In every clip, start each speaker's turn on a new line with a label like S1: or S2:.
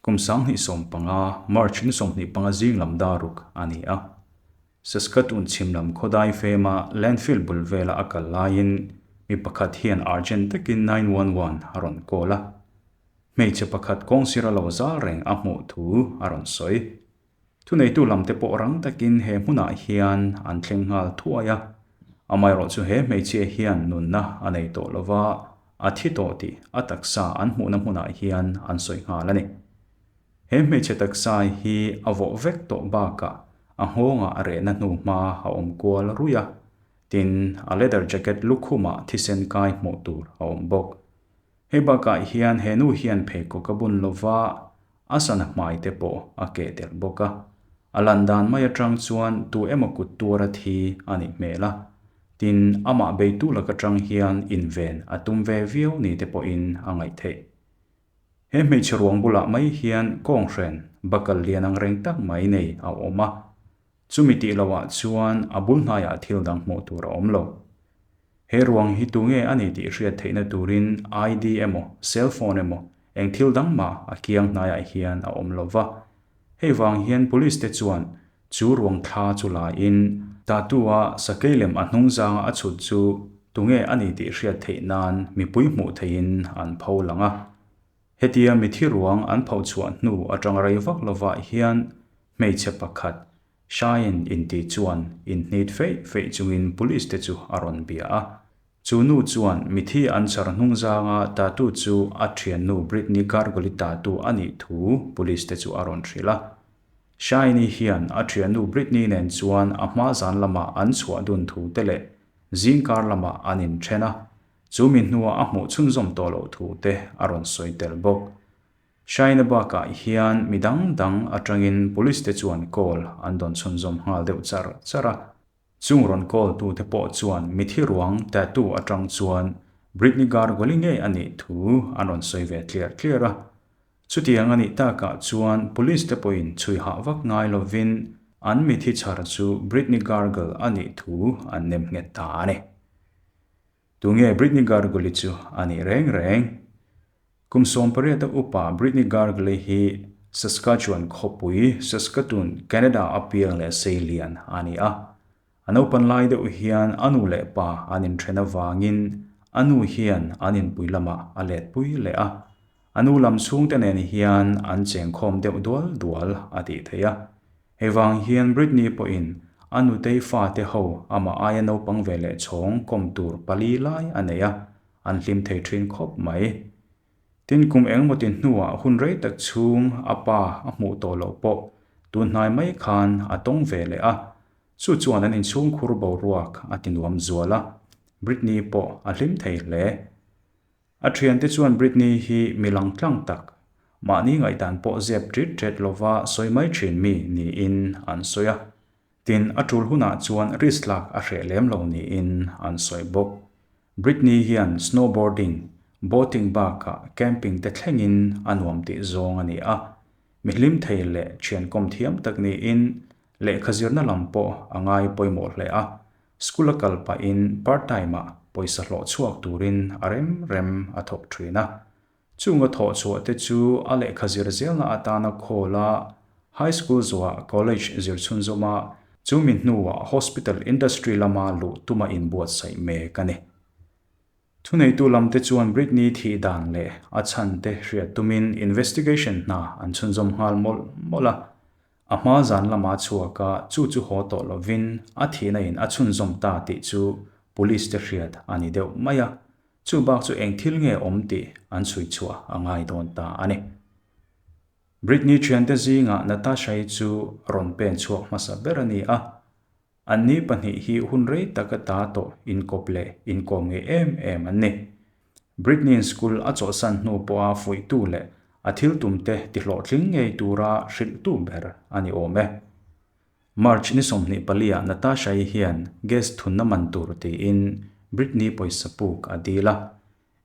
S1: Kum 2015, March ni 25 zing lam dar ruk a ni a. Saskatoon chhim lam khawdai fema landfill bul vela a kal laiin mi pakhat hian urgent takin 911 a rawn call a. Hmeichhe pakhat kawngsir a lo zal reng a hmuh thu a rawn sawi. Thuneitu lamte pawh rang takin he hmunah hian an thleng nghal thuai a. Amaherawhchu he hmeichhia hian nunna a nei tawh lova, a thi tawh tih a taksa an hmuhna hmunah hian an sawi nghal a ni. He hmeichhe taksa hi a vawh vek tawh bakah a nghawngah a rehna hnu hma a awm kual ruih a, tin, a leather jacket lukhumah thisen kai hmuh tur a awm bawk. Hei bakah hian he nu hian pheikhawk a bun lova, a sana hmai te pawh a keh tel bawk a. A lan dan mai atang chuan tu emaw kut tuar a thi a nih hmel a. Tin, amah beitu lak atang hian inven a tum ve viau ni te pawhin a ngaih theih. He hmeichhe ruang bulah mai hian kawnghren bakal lian ang reng tak mai nei a awm a. Chumi tih lohah chuan a bul hnaiah thil dang hmuh tur a awm lo. He ruang hi tunge a ni tih hriat theihna turin ID emaw, cell phone emaw, eng thil dang mah a kiang hnaiah hian a awm lo va. Hei vang hian police te chuan chu ruang thla chu laiin tattoo-a sakei lem a hnung zanga a chhut chu tunge a ni tih hriat theih nan mipui hmuh theihin an pho lang a. Hetia mithi ruang an pho chhuah hnu atang rei vak lovah hian hmeichhe pakhat, Cheyenne inti chuan inhnit feih feih chungin police te chu a rawn bia a. Chu nu chuan mithi an char hnung zanga tattoo chu a thiannu Brittney Gargoli tattoo a nih thu police te chu a rawn hrilh a. Cheyenne hian a thiannu Brittney nen chuan a hma zan lamah an chhuah dun thu te leh zingkar lamah an inthen a. Chu mi hnuah a hmuh chhunzawm tawh loh thu te a rawn sawi tel bawk. China bakah hian mi dang dang atangin police te chuan call an dawn chhunzawm nghal deuh char char a. Chung rawn call tu te pawh chuan mithi ruang tattoo atang chuan Brittney Gargoli ngei a nih thu an rawn sawi ve tliar tliar a. Chutiang a nih takah chuan police te pawhin chhui hah vak ngai lovin an mithi chhar chu Brittney Gargle a nih thu an nem nghet ta a ni. Tunge Brittney Gargoli chu a nih reng reng? Kum 18 a upa Brittney Gargoli hi Saskatchewan khawpui, Saskatoon, Canada a piang leh sei lian a ni a. A naupan lai deuh hian a nu leh pa an inthen avangin a nu hian an inpui lamah a letpui leh a. A nu lam chhungte nen hian an chengkhawm deuh dual dual a tih theih a. Hei vang hian Britney pawhin a nutei fate ho amah aia naupang ve leh chhawng kawm tur pali lai a nei a, an hlim thei thin khawp mai. Tin, kum engmawti hnuah hun rei tak chhung a pa a hmuh tawh loh pawh tun hnai mai khan a tawng ve leh a, chu chuan an inchhungkhur boruak a ti nuam zual a, Britney pawh a hlim thei hle. A thiante chuan Britney hi mi langtlang tak, mahni ngaihdan pawh zep ṭit ṭet lova sawi mai ṭhin mi niin an sawi a. Tin, a ṭul hunah chuan risk lak a hreh lem lo niin an sawi bawk. Britney hian snowboarding, boating bakah camping te thlengin a nuam tih zawng a ni a. Mi hlim thei leh thiankawm thiam tak niin lehkha zirna lam pawh a ngai pawimawh hle a. School a kal pahin part time ah pawisa hlawh chhuak turin a rem rem a thawk thin a. Chung a thawh chhuah te chu a lehkha zir zelna atana khawl a, high school zawhah college zir chhunzawm a, chu mi hnuah hospital industry lama luh tuma inbuatsaih mek a ni. Thuneitu lamte chuan Britney thih dan leh a chhan te hriat tumin investigation hna an chhunzawm nghal mawlh mawlh a. A hma zan lama chhuak a, chu chu haw tawh lovin a thihna in a chhunzawm ta tih chu police te hriat a ni deuh mai a, chu bak chu eng thil nge awm tih an chhui chhuah a ngai dawn ta a ni. Britney thiante zingah Natasha-i chu rawn pen chhuak hmasa ber a ni a, Anni pahnih hi hun rei tak ata tawh inkawp leh inkawm ngei em em an ni. Britney-in school a chawlhsan hnu pawha fuihtu leh a thil tumte tihlawhtling ngei tura hrilhtu ber a ni awm e. March ni 24 ah Natasha-i hian gas thunna man tur tiin Britney pawisa puk a dil a.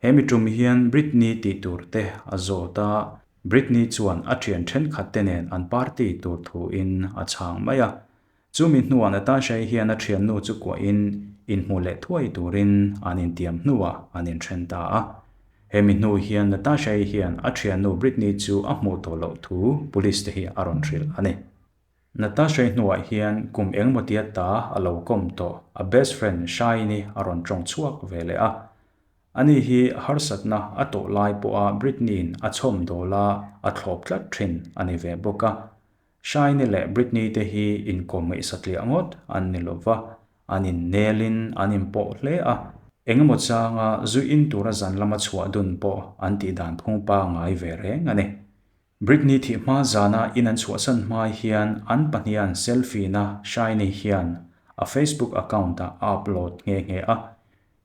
S1: He mi tum hian Britney tih tur te a zawt a, Britney chuan a thian thenkhat te nen an party tur thuin a chhang mai a. Chumi hnuah Natasha-i hian a thiannu chu kuahin inhmuh leh thuai turin an intiam hnuah an inthen ta a. Hemi hnu hian Natasha-i hian a thiannu Britney chu a hmuh tawh loh thu police te hi a rawn hrilh a ni. Natasha-i hnuah hian kum engemaw tia ta a lo kawm tawh a best friend Shine-i a rawn tawng chhuak ve leh a. Ani hi harsatna a tawh lai pawha Britney-in a chhawm dawl a, a thlawp tlat thin a ni ve bawk a. Shine leh Britney te hi inkawm ngaih satliah ngawt an ni lo va, an innelin an inpawh hle a, engemaw changa zu in tura zan lama chhuah dun pawh an tih dan phung pangngai ve reng a ni. Britney thih hma zana in an chhuahsan hma hian an pahnihan selfie na Shine hian a Facebook account ah a upload nghe nghe a.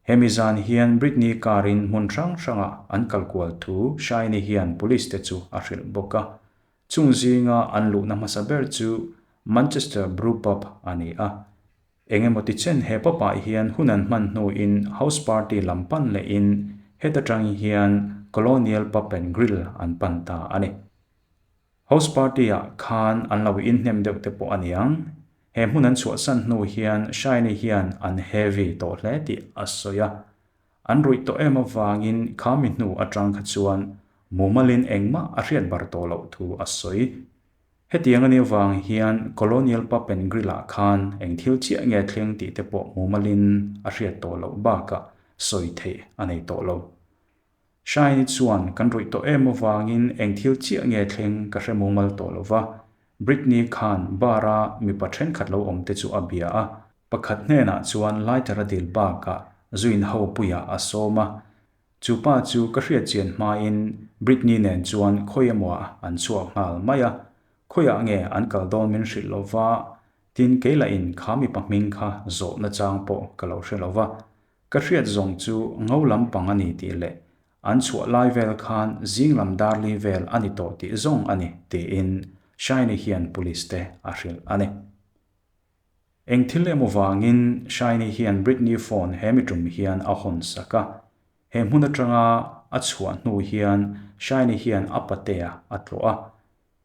S1: Hemi zan hian Britney car in hmun hrang hrangah an kal kual thu Shine hian police te chu a hrilh bawk a. Chung zinga an luhna hmasa ber chu Manchester Brew Pub a ni a. Engemaw ti chen he pub-ah hian hun an hman hnuin house party lam pan lehin heta tang hian Colonial Pub and Grill an pan ta a ni. House party-ah khan an lo inhnem deuh te pawh a niang. He hmun an chhuahsan hnu hian Shiny hian an heavy tawh hle tih a sawi a. An ruih tawh em avangin kha mi hnu atang kha chuan mumalin engmah a hriat bar tawh loh thu a sawi. Hetiang a nih avang hian Colonial Pub and Grill ah khan eng thil chiah nge thleng tih te pawh mumalin a hriat tawh loh bakah sawi theih a nei tawh lo. Shine chuan kan ruih tawh em avangin eng thil chiah nge thleng ka hre mumal tawh lo va, Britney khan bar a mipa thenkhat lo awm te chu a bia a, Pakhat hnenah chuan lighter a dil bakah zuin ho puiah a sawm a, chu pa chu ka hriat chian hmain Britney nen chuan khawi emaw-ah an chhuak nghal mai a, khawiah nge an kal dawn min hrilh lo va, tin kei lahin kha mipa hming kha zawhna chang pawh ka lo hre lo va, ka hriat zawng chu ngo lampang a ni tih leh an chhuah lai vel khan zing lam darli vel a ni tawh tih zawng a ni tiin Shiny hian police te a hrilh a ni. Eng thil emaw vangin Shiny hian Britney phone he mi tum hian a hawn sak a. He hmun atanga a chhuah hnu hian Shiny hian a patea a tlawh a.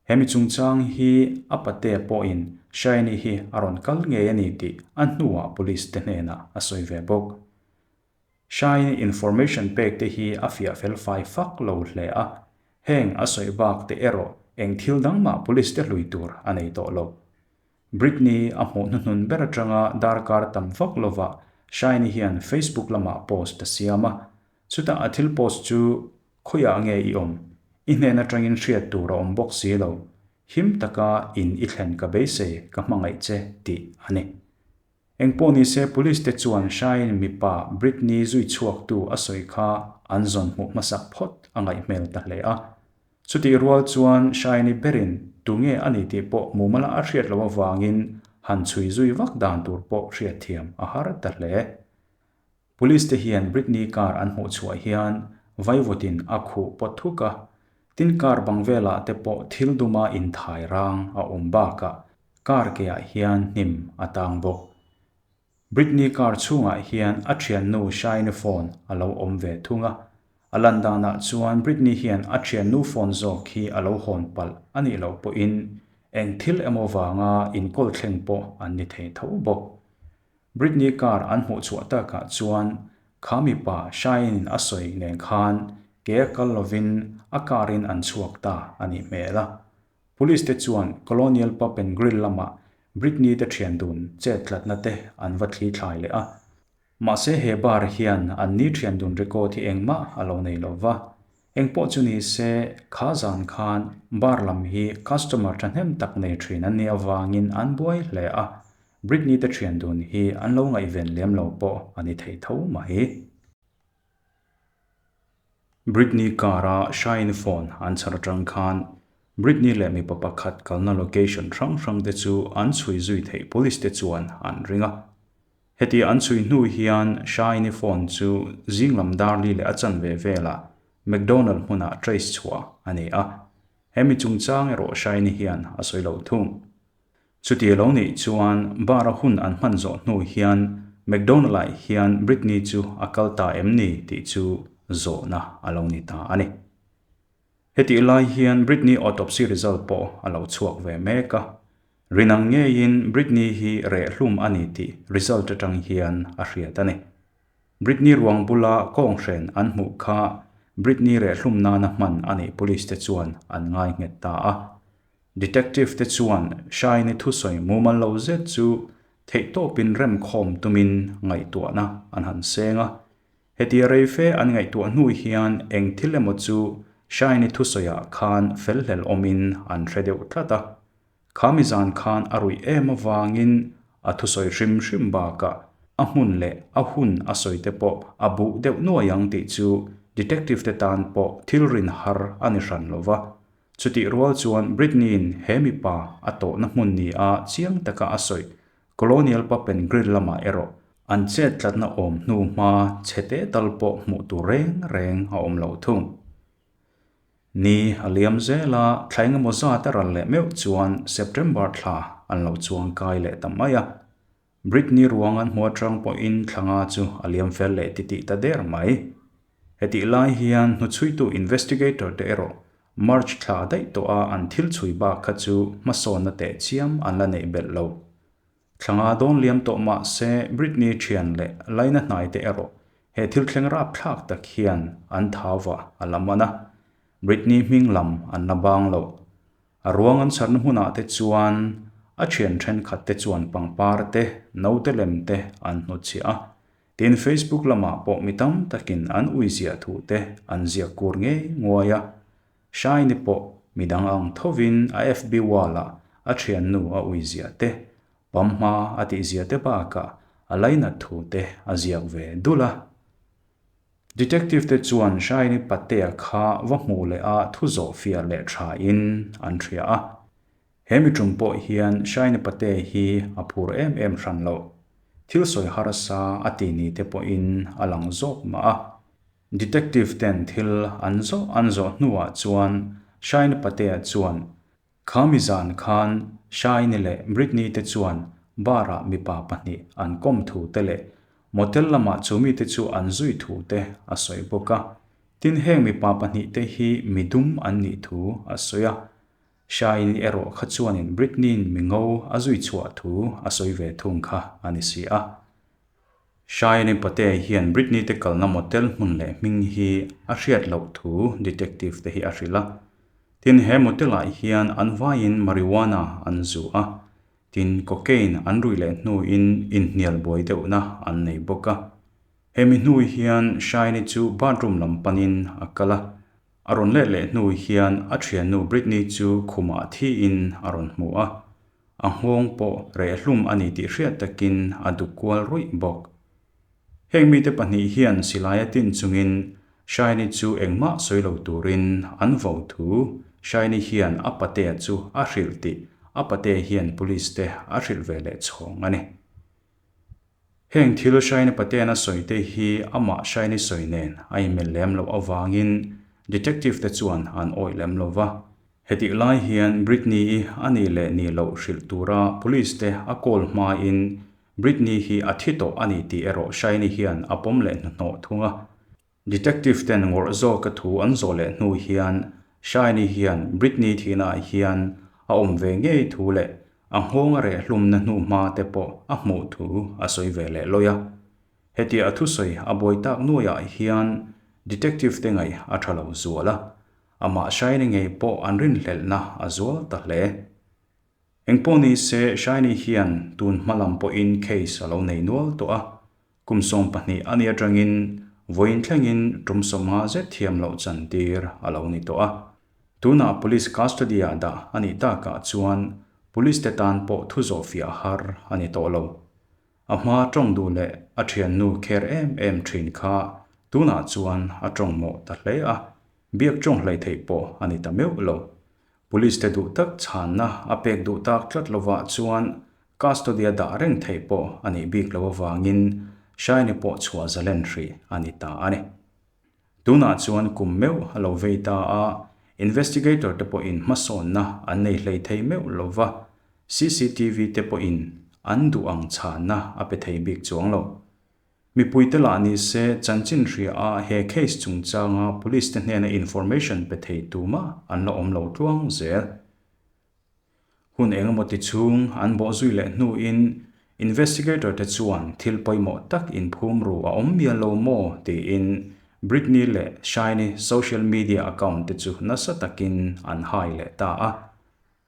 S1: He mi chungchang hi a patea pawhin Shiny hi a rawn kal ngei a ni tih a hnuah police te hnenah a sawi ve bawk. Shiny information pek te hi a fiah fel fai fak lo hle a, heng a sawi bak te erawh eng thil dang mah police te hlui tur a nei tawh lo. Britney a hmuh hnuhnun ber atanga darkar tam vak lovah Shiny hian Facebook lamah post a siam a, chutah a thil post chu Khawiah nge i awm? I hnen atangin hriat tur a awm bawk si lo. Him taka in i thlen ka beisei, ka hmangaih che tih a ni. Engpawh nise Police te chuan Shine mipa Britney zui chhuaktu a sawi kha an zawn hmuh hmasak phawt a ngaih hmel ta hle a. Chutih rual chuan Shine-i berin tunge a ni tih pawh mumala a hriat loh avangin han chhui zui vak dan tur pawh hriatthiam a har ta hle. Police te hian Britney car an hmuh chhuah hian vaivutin a khuh pawt thuk a, tin car bang velah te pawh thil duma inthai rang a awm bakah Car ke ah hian hnim a tang bawk. Britney car chhungah hian a thiannu Shine phone a lo awm ve thung a. A lan danah chuan Britney hian a thiannu phone zawk hi a lo hawn palh a nih loh pawhin eng thil emaw vanga inkawl thleng pawh an ni thei tho bawk. Britney car an hmuh chhuah takah chuan kha mipa Shine-in a sawi nen khan ke a kal lovin a car in an chhuak ta a nih hmel a. Police te chuan Colonial Pub and Grill lamah Britney te thian dun chet tlatna te an va thli thlai leh a. Mahse he bar hian an ni thian dun record hi engmah a lo nei lo va. Engpawh chu ni se, kha zan khan bar lam hi customer thahnem tak nei thin an nih avangin an buai hle a, Britney te thian dun hi an lo ngaihven lem lo pawh a ni thei tho mai. Britney car-a Shine phone an chhar atang khan Britney leh mipa pakhat kalna location hrang hrang te chu an chhui zui theih police te chuan an ring a. Heti an chhui hnu hian Shine phone chu zinglam darli leh a chanve velah McDonald hmunah trace chhuah a ni a. He mi chungchang erawh Shine hian a sawi lo thung. Chuti lo nih chuan bar-a hun an hman zawh hnu hian McDonald-ah hian Britney chu a kal ta em ni tih chu zawhna a lo ni ta a ni. Hetih lai hian Britney autopsy result pawh a lo chhuak ve mek a. Rinang ngeiin Britney hi rehhlum a ni tih result atang hian a hriat a ni. Britney ruang bula kawnghren an hmuh kha. Britney rehhlum nana hman a nih police te chuan an ngai nghet ta a. Detective te chuan Shine-i thusawi mumal lo zet chu theihtawpin remkhawm tumin ngaihtuahna an han seng a. Hetia rei fe an ngaihtuah hnu hian eng thil emaw chu Shine-i thusawiah khan felhlel awmin an hre deuh tlat a. Khami zan khan a ruih em avangin a thusawi hrim hrim bakah a hmun leh a hun a sawi te pawh a buh deuh nuai ang tih chu detective te tan pawh thil rin har a ni hran lo va. Chutih rual chuan Britney-in he mipa a tawhna hmun ni a chiang taka a sawi Colonial Pub and Grill lamah erawh an chet tlatna awm hnu hma chhe teh tal pawh hmuh tur reng reng a awm lo thung. Ni a liam zel a, thla engemaw zat a ral leh meuh chuan September thla an lo chuang kai leh ta mai a. Britney ruang an hmu atang pawhin thla nga chu a liam fel leh titih ta der mai. Hetih lai hian hnuchhuitu investigator te erawh March thla daih tawh a an thil chhui bak kha chu hmasawnna teh chiam an la neih belh lo. Thla nga dawn liam tawh mah se Britney thian leh laina hnai te erawh he thil thleng rapthlak tak hian an thau va a la man a, Britney hming lam an la bang lo. A ruang an chharna hmunah te chuan a thian thenkhat te chuan pangpar te, naute lem te an hnutchhiah a, tin Facebook lamah pawh mi tam takin an ui ziah thu te an ziak kur ngei nguai a. Shine pawh midang ang thovin a FB wall-ah a thiannu a ui ziah te, pamhma a tih ziah te bakah a lainat thu te a ziak ve dul a. Detective te chuan Shine patea kha va hmuh leh a thu zawh fiah leh tha in an hria a. He mi tum pawh hian Shine pate hi a phur em em hran lo. Thil sawi harsa a ti ni te pawhin a lang zawk mah a. Detective ten thil an zawh an zawh hnuah chuan Shine Patea chuan, Khami zan khan Shine leh Britney te chuan bar ah mipa pahnih an kawm thu te leh motel lamah chu mite chu an zui thu te a sawi bawk a. Tin heng mipa pahnih te hi midum an nih thu a sawi a. Shine erawh kha chuanin Britney-in mingo a zui chhuah thu a sawi ve thung kha a ni si a. Shayani Pate hian Britney te kalna motel hmun leh hming hi a hriat loh thu detective te hi a hrilh a. Tin, he motel ah hian an vaiin marijuana an zu a, tin cocaine an rui leh hnuin inhnial buai deuhna an nei bawk a. Hemi hnu hian Shayani chu bathroom lam panin a kal a, a rawn let leh hnu hian a thiannu Britney chu khumah thiin a rawn hmu a. A nghawng pawh rehhlum a ni tih hriat takin a duk kual ruih bawk. Heng mite pahnih hian silai a tin chungin Shiny chu engmah sawi lo turin an vo thu Shiny hian a patea chu a hrilh tih a pate hian police te a hrilh ve leh chhawng a ni. Heng thil Shiny Paten a sawi te hi amah Shiny sawi nen a inmel lem loh avangin detective te chuan an awih lem lo va. Hetih lai hian Britney-i a nih leh nih loh hrilh tura police te a call hmain Britney hi a thi tawh a ni tih erawh Shiny hian a pawm leh hnahnawh thung a. Detective ten ngawrh zawka thu an zawh leh hnu hian Shiny hian Britney thihnaah hian a awm ve ngei thu leh a nghawng a reh hlumna hnu hma te pawh a hmuh thu a sawi ve leh lawi a. Hetia a thusawi a buai tak nuaiah hian detective te ngaih a tha lo zual a, amah Shiny ngei pawh an rinhlelhna a zual ta hle. Engpawh ni se Shiny hian tun hma lam pawhin case a lo nei nual tawh a, Kum 12 a nih atangin vawiin thlengin tum 50 zet thiam loh chantir a lo ni tawh a. Tunah Police custody-ah dah a nih takah chuan Police te tan pawh thu zawh fiah har a ni tawh lo. A hma tawng duh leh a thiannu kher em em thin kha tunah chuan a tawng mawh ta hle a, biak tawng hleih theih pawh a ni ta meuh lo. Police te duh tak chhanna a pek duh tak tlat lovah chuan Custody-a dah reng theih pawh a nih bik loh avangin Shiny pawh chhuah zalen hrih a ni ta a ni. Tunah chuan kum meuh a lo vei ta a, investigator te pawhin hmasawnna an nei hlei thei meuh lo va, CCTV te pawhin an duh ang chhanna a pe thei bik chuang lo. Mipuite lah ni se chanchin hria a he case chungchanga police te hnena information pe thei tumah an la awm lo tluang zel. Hun engemaw ti chhung an bawh zui leh hnuin investigator te chuan thil pawimawh tak inphum ru a awm mial lo maw tiin Britney leh Shine-i social media account te chu nasa takin an hai leh ta a.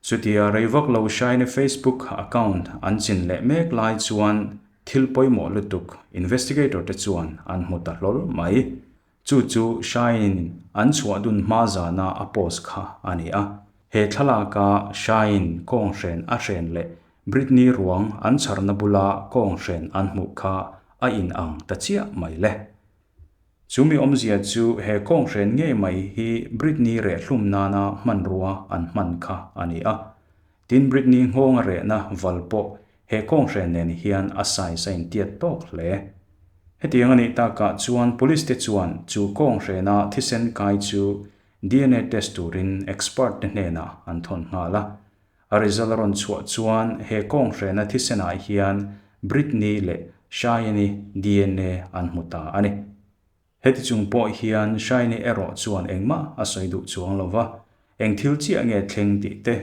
S1: Chutia rei vak lo Shine-i Facebook account an chin leh mek lai chuan thil pawimawh lutuk investigator te chuan an hmu ta hlawl mai. Chu chu Shine-in an chhuah dun hma zana a post kha a ni a. He thlalaka Shine kawnghren a hren leh Britney ruang an chharna bula kawnghren an hmuh kha a inang ta chiah mai le. Chu mi awmzia chu he kawnghren ngei mai hi Britney rehhlum nana hmanrua an hman kha a ni a. Tin Britney nghawnga rehna val pawh he kawnghren nen hian a size a intiat tawk hle. Hetiang a nih takah chuan police te chuan chu kawnghrena thisen kai chu DNA test turin expert te hnenah an thawn nghal a. A result a rawn chhuah chuan he kawnghrena thisenah hian Britney leh Cheyenne-i DNA an hmu ta a ni. Heti chung pawh hian Shiny erawh chuan engmah a sawi duh chuang lo va, eng thil chiah nge thleng tih te,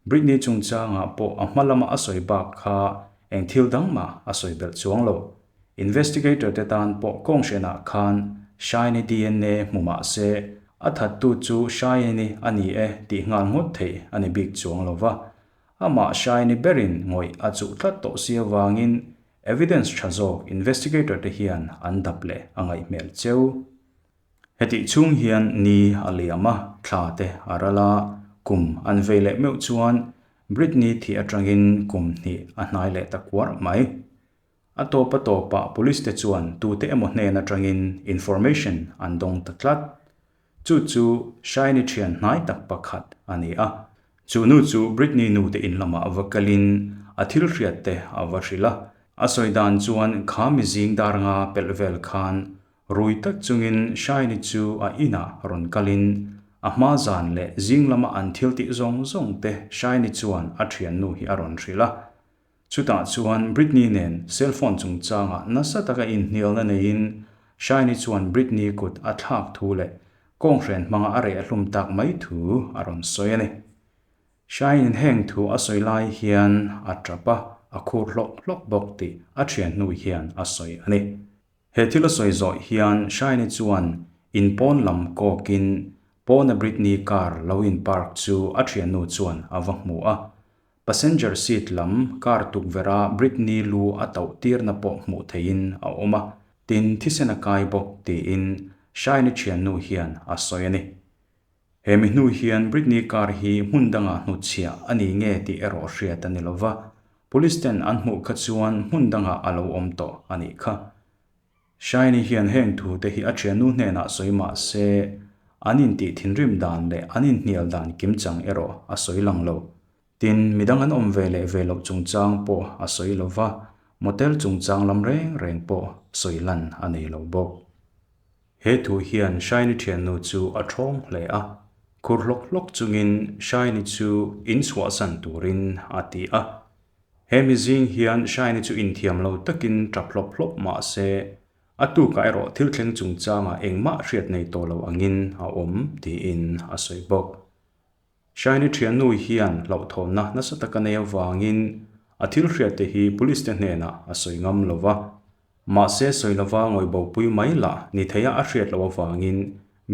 S1: Britney chungchangah pawh a hma lama a sawi bak kha eng thil dang mah a sawi belh chuang lo. Investigator te tan pawh kawnghrenah khan Shiny DNA hmu mah se, a thattu chu Shiny a ni e tih nghal ngawt theih a ni bik chuang lo va, amah Shiny berin ngawih a chuh tlat tawh si avangin Evidence tha zawk investigator te hian an dap leh a ngaih hmel cheu. Hetih chhung hian ni a liam a, thla te a ral a, kum an vei leh meuh chuan Britney thih atangin kum hnih a hnai leh ta kuar mai. A tawp a tawpah police te chuan tute emaw hnen atangin information an dawng ta tlat. Chu chu Shiny thian hnai tak pakhat a ni a. Chu nu chu Britney nu te in lamah va kalin a thil hriat te a va hrilh a. A sawi dan chuan kha mi zing dar nga pelh vel khan rui tak chungin Shiny chu a inah rawn kalin a hma zan leh zing lama an thil tih zawng zawng te Shiny chuan a thiannu hi a rawn hrilh a. Chutah chuan Britney nen cellphone chungchangah nasa taka inhnialna neiin Shiny chuan Britney kut a thlak thu leh kawnghren hmanga a reh hlum tak mai thu a rawn sawi a ni. Shine-in heng thu a sawi lai hian a tap a, a khur hlawk hlawk bawk tih a thiannu hian a sawi a ni. He thil a sawi zawh hian Shiny chuan in pawn lam kawkin pawna Britney car lo in park chu a thiannu chuan a va hmu a, Passenger seat lam car tukverha Britney lu a tauh tirna pawh hmuh theihin a awm a, tin thisen a kai bawk tiin Shiny thiannu hian a sawi a ni. He mi hnu hian Britney car hi hmun dangah hnutchhiah a ni nge tih erawh hriat a ni lova, police ten an hmuh kha chuan hmun dangah a lo awm tawh a nih kha. Shiny hian heng thu te hi a thiannu hnenah sawi mah se, an intih thinrim dan leh an inhnial dan kimchang erawh a sawi lang lo. Tin, midang an awm ve leh ve loh chungchang pawh a sawi lo va, motel chungchang lam reng reng pawh sawi lan a nei lo bawk. He thu hian Shiny thiannu chu a thawng hle a, khur hlawk hlawk chungin Shiny chu inchhuahsan turin a ti a. He mi zing hian Shiny chu inthiam lo takin tap hlawp hlawp mah se, a tukah erawh thil thleng chungchangah engmah hriat nei tawh lo angin a awm tiin a sawi bawk. Shiny thiannu hian hlauhthawnna nasa taka nei avangin a thil hriatte hi police te hnenah a sawi ngam lo va. Mahse sawi lova ngawih bopui mai lah ni theia a hriat loh avangin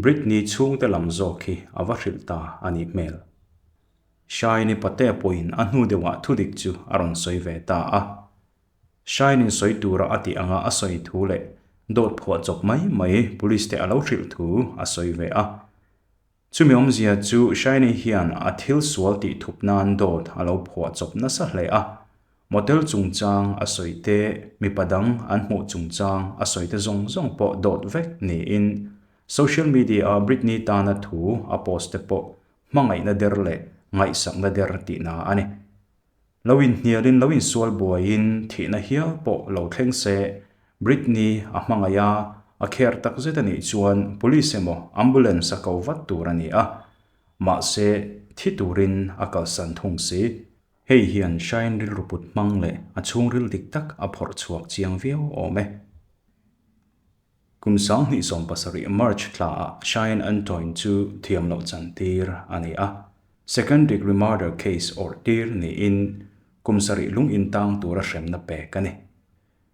S1: Britney chhungte lam zawk hi a va hrilh ta a nih hmel. Shine-i patea pawhin a hnu deuhah thudik chu a rawn sawi ve ta a. Shine-in sawi tura a tih anga a sawi thu leh dawt phuah chawp mai mai police te a lo hrilh thu a sawi ve a. Chumi awmzia chu Shine-i hian a thil sual tih thup nan dawt a lo phuah chawp nasa hle a. Motel chungchang a sawi te, mipa dang an hmuh chungchang a sawi te zawng zawng pawh dawt vek niin social media-a Britney tana thu a post te pawh Hmangaihna der leh ngaihsakna der tihna a ni. Lo inhnialin lo insual buaiin thihna hial pawh lo thleng se, Britney a hmangaih a, a kher tak zet a nih chuan police emaw ambulance a ko vat tur a ni a. Mahse, thi turin a kalsan thung si. Hei hian Shine rilru put hmang leh a chhungril dik tak a phawrh chhuak chiang viau awm e. Kum 2017 March thlaah Cheyenne Antoine chu thiam loh chantir a ni a. Second degree murder case awrh tir niin kum sarih lung intang tura hremna pek a ni.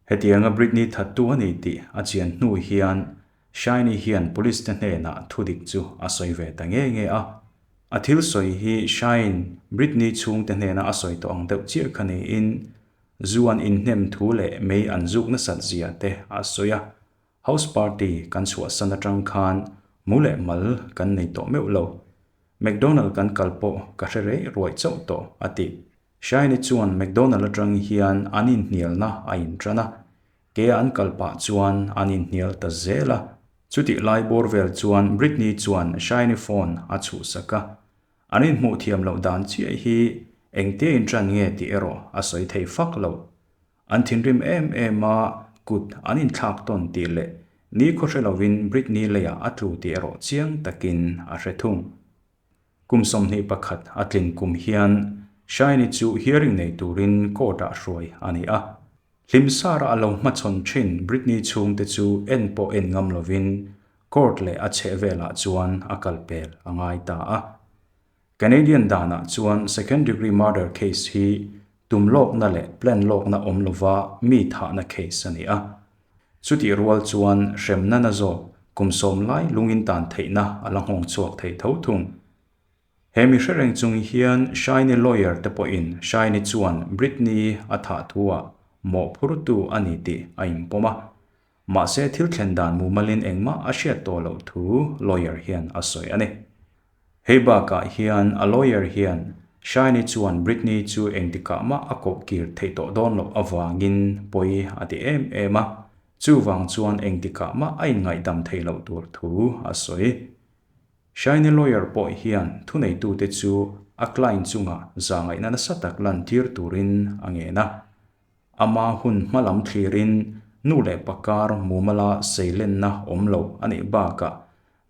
S1: Hetianga Britney thattu a ni tih a chian hnu hian Shiny hian police te hnenah thudik chu a sawi ve ta nge nge a. A thil sawi hi Shine Britney chhungte hnena a sawi tawh ang deuh chiah kha niin zu an inhnem thu leh mei an zuk nasat zia te a sawi a. House party kan chhuahsan atang khan mu leh mal kan nei tawh meuh lo. McDonald kan kal pawh ka hre rei ruai chauh tawh, a ti. Shiny chuan McDonald atang hian an inhnialna a intan a, ke an kal pah chuan an inhnial ta zel a. Chutih lai bawr vel chuan Britney chuan Shiny phone a chhuhsak a. An inhmuh thiam loh dan chiah hi engtia intan nge tih erawh a sawi thei fak lo. An thinrim em em a, kut an inthlak tawn tih leh ni khaw hre lovin Britney leiah a tlu tih erawh chiang takin a hre thung. Kum 21 a tlin kum hian Shiny chu hearing nei turin court-ah hruai a ni a. Hlimsara a lo hmachhawn thin Britney chhungte chu en pawh en ngam lovin court leh a chhehvelah chuan a kal pel a ngai ta a. Canadian danah chuan second degree murder case hi tum lawkna leh plan lawkna awm lova mi thahna case a ni a. Chutih rual chuan hremna na zawk kum sawm lai lungin tan theihna a la nghawng chhuak thei tho thung. He mi hre reng chung hian Shiny lawyer te pawhin Shiny chuan Britney a thah thuah mawhphurtu a ni tih a inpawm a. Mahse thil thlen dan mumalin engmah a hriat tawh loh thu lawyer hian a sawi a ni. Hei bakah hian a lawyer hian Shiny chuan Britney chu engtikah mah a koh kir theih tawh dawn loh avangin pawi a ti em em a, chuvang chuan engtikah mah a inngaihdam theih loh tur thu a sawi. Shiny lawyer pawh hian thuneitute chu a client chungah zahngaihna nasa tak lantir turin a ngen a. Ama hun hma lam thlirin nu leh pa kar mumala seilenna awm lo a nih bakah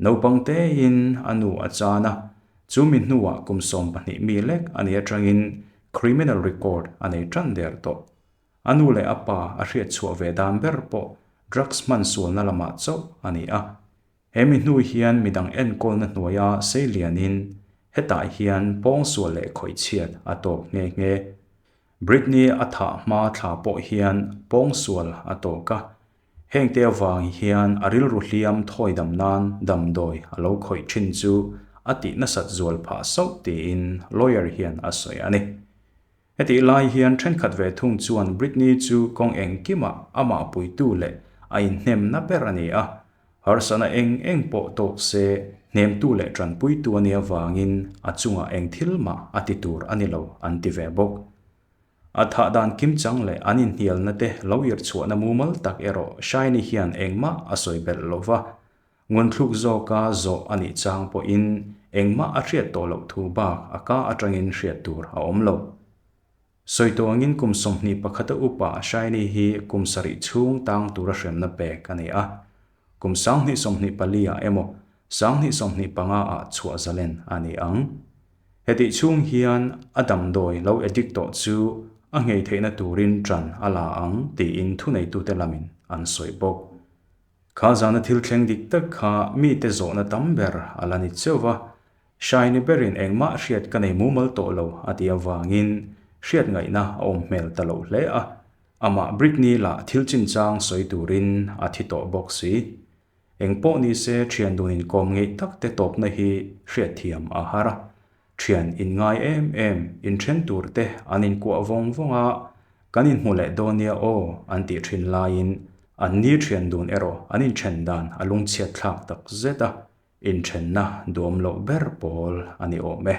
S1: naupang tein a nu a chan a, chu mi hnuah kum 12 mi lek a nih atangin criminal record a nei tan der tawh. A nu leh a pa a hriat chhuah ve dan ber pawh drugs hman sualna lamah chauh a ni a. He mi hnu hian midang enkawlna hnuaia sei lianin hetah hian pawngsual leh khawihchhiat a tawk nghe nghe. Britney a thah hma thla pawh hian pawngsual a tawk a, hengte avang hian a rilru hliam thawi dam nan damdawi a lo khawih thin chu a tih nasat zual phah sauh tiin lawyer hian a sawi a ni. Hetih lai hian thenkhat ve thung chuan Britney chu kawng engkimah amah puitu leh a inhnemna ber a ni a, harsatna eng eng pawh tawk se hnemtu leh tanpuitu a nih avangin a chungah eng thil mah a ti tur a ni lo an ti ve bawk. A thah dan kimchang leh an inhnialna te lo irhchhuahna mumal tak erawh Shiny hian engmah a sawi belh lo va, Ngunthluk zawka zawh a nih chang pawhin engmah a hriat tawh loh thu bak a ka atangin hriat tur a awm lo. Sawi tawh angin kum 21 a upa Shiny hi kum sarih chhung tang tura hremna pek a ni a. Kum 2024 ah emaw 2025 ah chhuah zalen a ni ang. Hetih chhung hian a damdawi lo addict tawh chu a nghei theihna turin ṭan a la ang tiin thuneitute lamin an sawi bawk. Kha zana thil thleng dik tak kha mite zawhna tam ber a la ni cheuh va, Shiny berin engmah hriat ka nei mumal tawh lo a ti avangin hriat ngaihna a awm hmel ta loh hle a, amah Britney lah thil chinchang sawi turin a thi tawh bawk si. Eng pawh ni se thian dun inkawm ngeih tak te tawpna hi hriatthiam a har a, Thian in ngai em em, inthen tur te an inkuah vawng vawng a, kan inhmu leh dawn nia aw an tih thin laiin an ni thian dun erawh an inthen dan a lungchhiat thlak tak zet a, inthenna duam loh ber pawl a ni awm e.